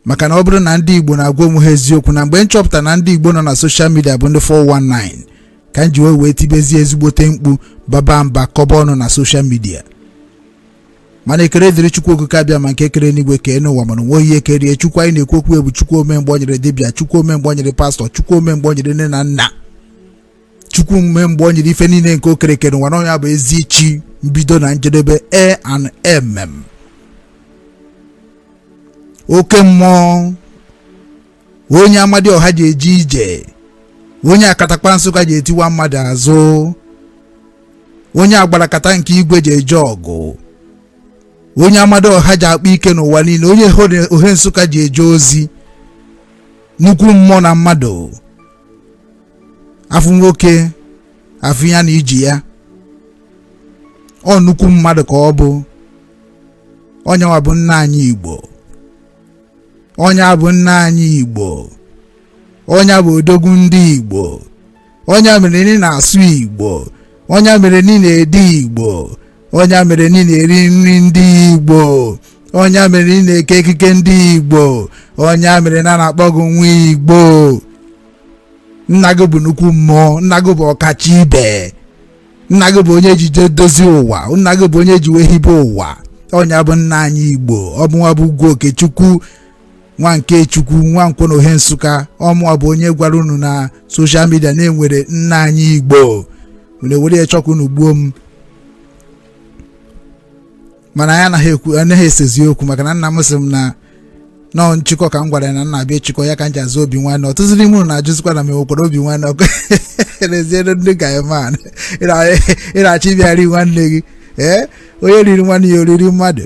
Maka na ọ bụrụ na ndị Igbo na-agwa onwe ha eziokwu, na mgbe m chọpụtara na ndị Igbo nọ na social media bụ ndị 419, ka m ji wee tibezie ezigbote mkpu, baba mba, kọba ọnụ na social media. Mana ekele dịrị Chukwu Okike abịa ma nke kere n'igwe kee n'ụwa, mana onweghị ihe kerie Chukwu. Anyị na-ekwu okwu bụ Chukwu ome mgbe o nyere dibịa, Chukwu ome mgbe o nyere pastọ, Chukwu ome mgbe o nyere nne na nna, Chukwu ome mgbe o nyere ife niile nke o kere kere n'ụwa, na onye bụ ezi chi mbido na njedebe, e and mm oke mmụọ, onye Amadioha ji eje ije, onye akatakpa Nsụka ji etiwa mmadụ azụ, onye agbarakata nke igwe ji eje ọgụ, onye Amadioha ji akpa ike n'ụwa niile, onye ohe Nsụka ji eje ozi, nnukwu mmụọ na mmadụ, afụ nwoke afụ ya na iji ya, ọ nnukwu mmadụ ka ọ bụ. Onyenwa bụ nna anyị Igbo, onye bụ nna anyị Igbo, onye bụ odogwu ndị Igbo, onye mere na ị na-asụ Igbo, onye mere na ị na-ede Igbo, onye mere na ị na-eri nri ndị Igbo, onye mere na ị na-eke ekike ndị Igbo, onye mere na a na-akpọ gị nwa Igbo. Nna gị bụ nnukwu mmụọ, nna gị bụ ọkacha ibe, nna gị bụ onye ejije dozie ụwa, nna gị bụ onye ji wee hibe ụwa. Onye bụ nna anyị Igbo. Ọ bụ nwa bụ Ugwu Okechukwu, nwa nke Chukwu, nwa nkwọ na ohe Nsụka. Ọmụwa bụ onye gwara unu na social media na-enwere nna anyị Igbo. Unu ewere ya chọka unu gbuo m, mana anyị anaghị ekwu, anaghị esezi okwu, maka na nna m sị m na nọọ nchịkọ ka m gwara ya na nna abịa ịchịkọ ya ka m ji azụ obi nwanne. Ọtụtụ n'ime unu na-ajụzikwa na m enwekwara obi nwanne. Ọkụ n'ezie, ndị ga-eman ị na-achọ ịbịa ri nwanne gị. Ee, onye riri nwanne ya oriri mmadụ.